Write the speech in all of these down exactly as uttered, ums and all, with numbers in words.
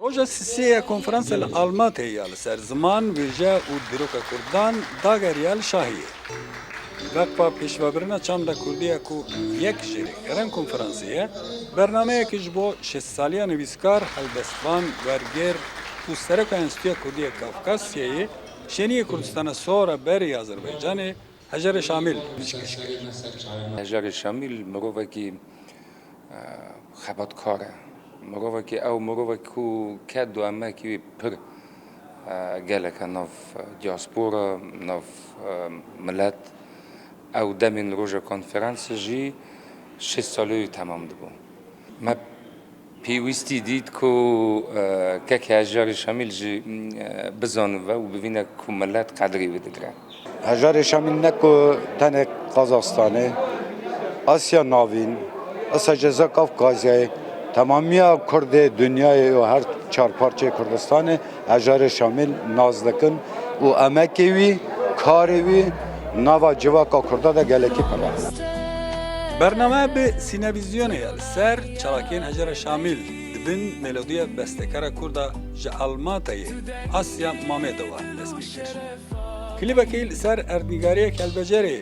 Roja sisê ya konferansa li Almatayê ya li ser ziman, wêje û dîroka Kurdan dageriya li Şahiyê. Veqfa Pêşvebirina Çanda Kurdî ya ku yek ji rêxerên konferansê ye, bernameyekî ji bo şêst saliya nivîskar, helbestvan, werger û sereka Enstîtuya Kurdî ya Kafkasyayê, şêniyê Kurdistana Sor a berê Azerbaycanê, Hejarê Şamîl pêşkêş kir. Hejarê Şamîl mirovekî, e, xebatkar e. Mirovekî, ew mirovek ku ked û emekî wî pir, e, gelek e nav, e, diaspora, nav, e, milet. Ew demên roja konferansê jî şêst salê wî temam dibû. Me pêwîstî dît ku, e, kekê Hejarê Şamîl jî, e, bizanive û bivîne ku milet qedrê wî digire. Hejarê Şamîl ne ku tenê Qazaxstanê, Asya Navîn, esa Ceza Kafkasyayê, temamiya Kurdê dinyayê û her çar parçeyê Kurdistanê Hejarê Şamîl nas dikin û emekê wî, karê wî nava civaka Kurda de gelekî pir e. Bername bi sînevîzyonê ya li ser çalakiyên Hejara Şamîl di bin melodiya bestekara Kurda ji Almatayê Asya Mamedova dest pê kir. Klîbekî li ser erdnîgariyek helbecerê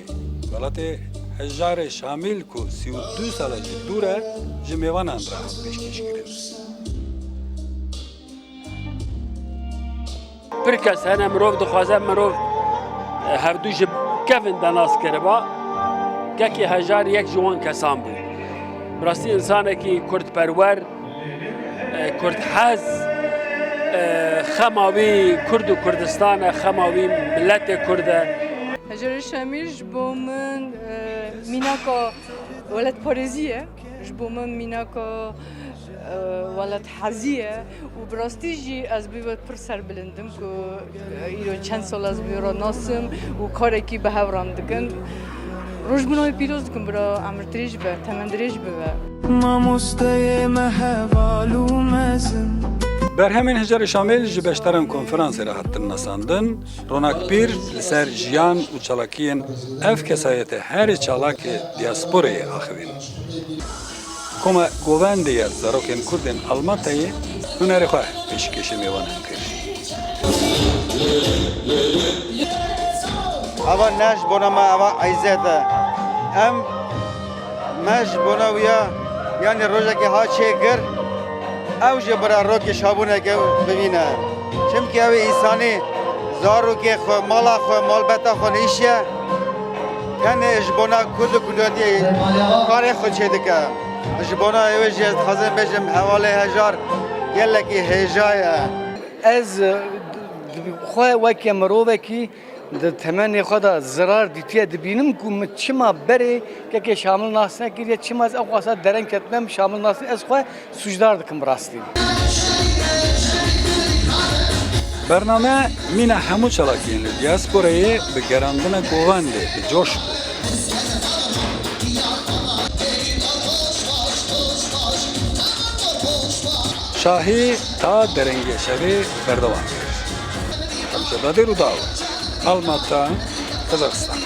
welatê Hejarê Şamîl ku sî û du sala jî dûr e, ji mêvanan re hat pêşkêşkirin. Pir kes hene, mirov dixwaze mirov, e, hevdu ji kevin de nas kiriba. Kekê Hejar yek ji wan kesan bû. Bi rastî însanekî kurdperwer, e, kurdhez, e, xema wî Kurd û Kurdistan e, xema wî miletê Kurd e. Hejarê Şamîl ji bo min, e, mînaka welatparêzî ye. Ji bo min mînaka, e, welathezî ye û bi rastî jî ez bi wî ve pir serbilind im ku, e, îro çend sal ez bi wî re nas im û karekî bi hev re dikin. Rojbûna wî pîroz dikim bira, emir dirêj be, temen dirêj bibe. Mamosteyê me heval û mezin. Berhemên Hejarê Şamîl ji beşdaran konferansê re hatin nasandin. Ronak Pîr li ser jiyan û çalakiyên ev kesayetê herî çalakê diasporayê axivîn. Koma Govendê ya Zarokên Kurdên Almatayê hunerê xwe pêşkêşî mêvanan kir. Ava ne ji bona me, ava îzet e. Em, me ji bona wî ya, yanî rojekê ha çêkir, ew jî bira rokê şabûneke bivîne. Çimkî ew ê însanî zarokê xwe, mala xwe, malbeta xwe nêşiye, tenê ji bona Kurd û Kurdiyetiyê karê xwe çêdike. Ji bona wê jî ez dixwazim bêjim, hevalê Hejar gelekî hêja ye. Ez, e, d-, d-, xwe weke mirovekî di temenê xwe de zirar dîtiye, dibînim ku min çima berê kekê Şamil nas nekiriye, çima ez ew xwasa dereng ketime min Şamil nas ne, ez xwe sûcdar dikim bi rastî. Bername mîna hemû çalakiyên li diasporayê bi gerandina govendê bi coş bû. Şahî ta derengiya şevê berdewam kir. Hemşe Bedir û Daw, Almata, Kazaxistan.